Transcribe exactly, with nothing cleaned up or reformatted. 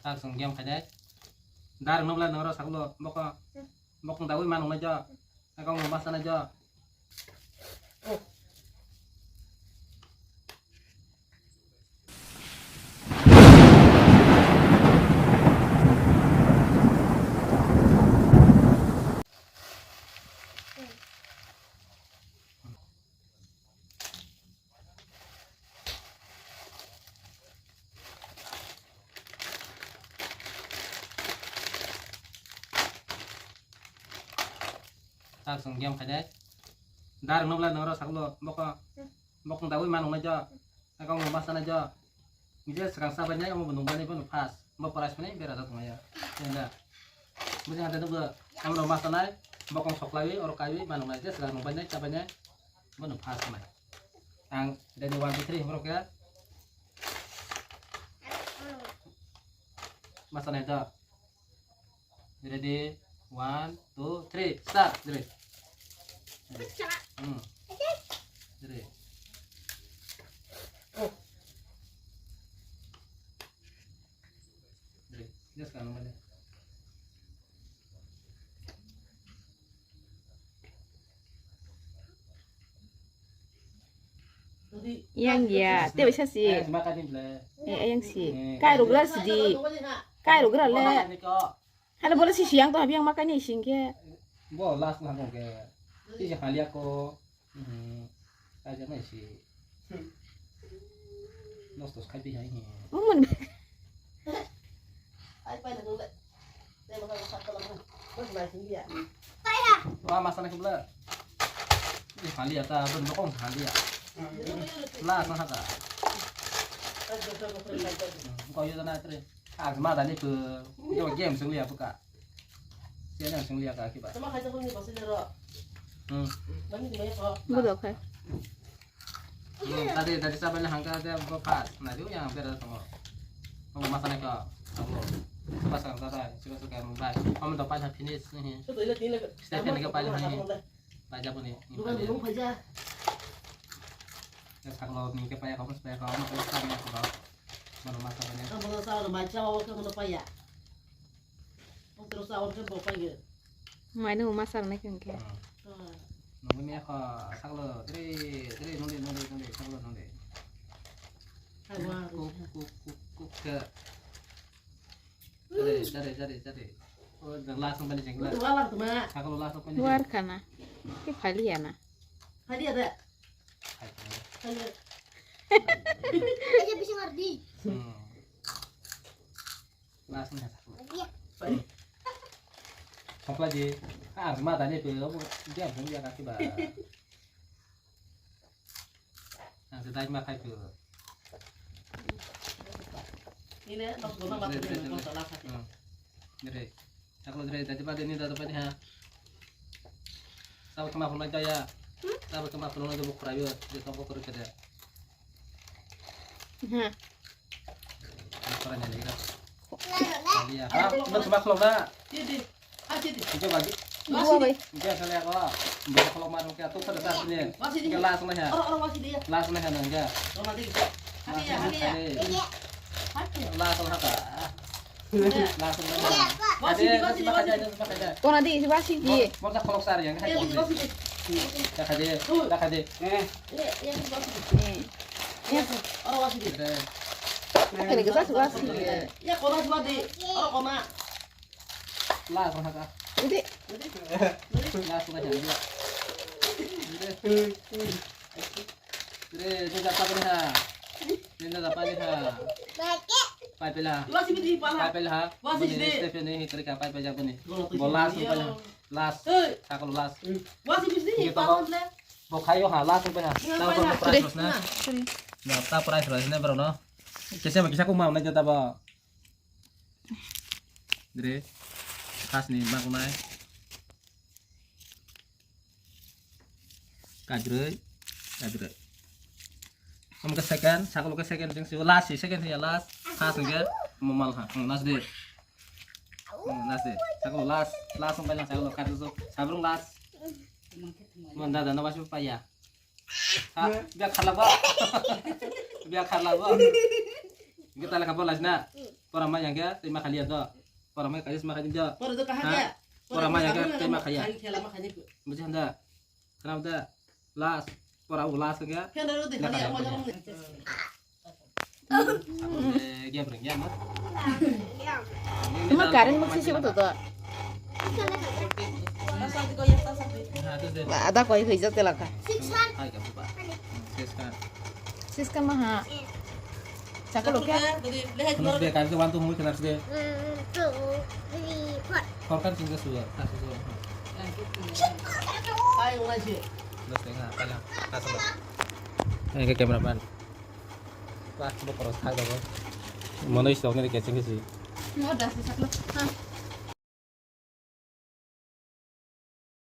Tak song game khainai. Dar nobla noro saklo boko. Bokong dawi manung nai jo. Akong mas nai jo. Tak song game khainai. Dar nobla noro saklo boko. Bokong dawi manung nai jo. Akong mas nai jo. Nijle swkang chabainai, omo bo nungbainai, bono first. Bo prize phani bera jak tongmaya. Nila. Bujing hante nukgo, omo mas tanai, bokong soklaiwi, oro kaiwi, manuknai, je swkang nungbainai, chabainai, bono first wngnai. Ang ready, one, two, three, borok khe. Mas tanai to. Ready, one, two, three, start. Ready. Hmm. Ready. Oh. Dre, just ka nang. Yang ya, te bisa si. Eh, yang si. Kai rugra sidi. Kai rugra le. Halo bola si siang to habi yang makan ni sing ke. Bo last na ke. Si si halia ko. Hmm, kaisa nai si. Nosto khai pi hai ni. Umon. Ai pai na dole. Dai ba ka sa ka la. Bas lai sing dia. Wa masa na kibla. Ni hali ata don bokong hali ya. La sa ha ka. Ko yo na tre. Ak ma da ni ko. Yo game sung ya buka. Siya na sung liya ka kiba. Sama khai jabo ni basi jaro. Hmm. Mani di maya ko. Budo khai. Hmm, tadi, tadi sabai na hangka de bo pas. Na di yang bera tamo. Tamo masa na ka. Tamo. Pas ka tata, suka suka mumbai. Kamu dapat ha finish ni. Sudah ile tila. Step ni ka pai ni. Pai jabo ni. Bukan belum paja. Ya saklo ni ka pai ka mas pai ka mas pai ka. Mano masa na. Kamu tahu sama baca awak kamu tahu ya. Mai no ma sar nai khe. Nungni ekho saklo, dre, dre, nungdi, nungdi, nungdi, saklo, nungdi. Kuk, kuk, kuk, kuk, kuk, khe. Dre, dre, dre, dre. O, dre, last nang bani jengla. Saklo last nang bani. War kana. Ke phali ya na. Phali ya da. Phali ya. Aja bisa ngerti. Hmm. Last ni ha saklo. Sakla di. Ah, ma da ni pe lo. Dia pun dia kaki ba. Ang sedai ma khai pe. Ini nak guna mati ni kau salah sakit. Dre. Saklo dre, dadi pa de ni dadi pa ni ha. Sabo kema phone jaya. Sabo kema phone jaya buk khrayo. Dia tongko kuru kede. Hmm. Iya. Ah, nang cuma kalau na. Iya, di. Ah, sini. Enggak bagi. Dua, bai. Enggak salah kau. Bukan kalau marung ke atau pada saat ini. Enggak langsung aja. Orang, orang masih dia. Langsung aja nang ya. Orang mati. Hati ya, hati ya. Hati. Langsung hata. Langsung aja. Masih di, masih di, masih di. Kau nanti isi masih di. Mau, mau kalau sar ya. Iya, masih di. Dah kaje, dah kaje. Eh. Iya, iya, masih di. Eh. Iya, orang masih di. Ada. Ini kita suka sih. Ya, kona suka di. Orang kona. Last na ka. Hindi. Last na ka. Hindi. Hindi. Hindi, hindi dapat ni ha. Hindi dapat ni ha. Pai pela. Last ni di pala. Pai pela ha. Last ni di. Stephen ni kri ka pai pela ni. Bo last ni pela. Last. Hey. Sakalo last. Last ni di. Bo khayo ha last ni pela. Tahu prize na. Na ta prize na bro no. Kese ma kisa ko ma na jata ba. Dre, khasni baknai. Kadroi, kadroi. Omo khe second, sakalo khe second, jeng sibo last, si second ya last. Khas hwnkhe momal ha. Hmm, last de. Hmm, last de. Sakalo last, last hwnkhe sakalo kadroi. Sabrung last. Mon dada no basi paya. Ha, biya kharlabo. Biya kharlabo. Gita lekha bolas na. Pora ma yang ke, tei ma khali ya do. Pora ma kajis ma khali do. Pora do kaha Ha? ke? Pora ma yang ke, tei ma khali ya. Khali khela ma khali. Buji handa. Kenapa da? Last. Pora u last ke. Phen ro de khali ya, mo jong. Game ring ya mo. Tuma current mo sisi utu to. Ha, tu de. Ada koi hoi jate laka. Hai ka buba. Siska. Siska ma ha. Chakolo kya? Nus de kan se one two hungwi khna se de. One, two, three, four. Khorkar sing ke suwa, ta suwa. Nus de nga, pala, ta suwa. Ini ke camera man. Wah, bo koros thai dogo. Mono isok ni keching kesi. Mo das saklo. Ha.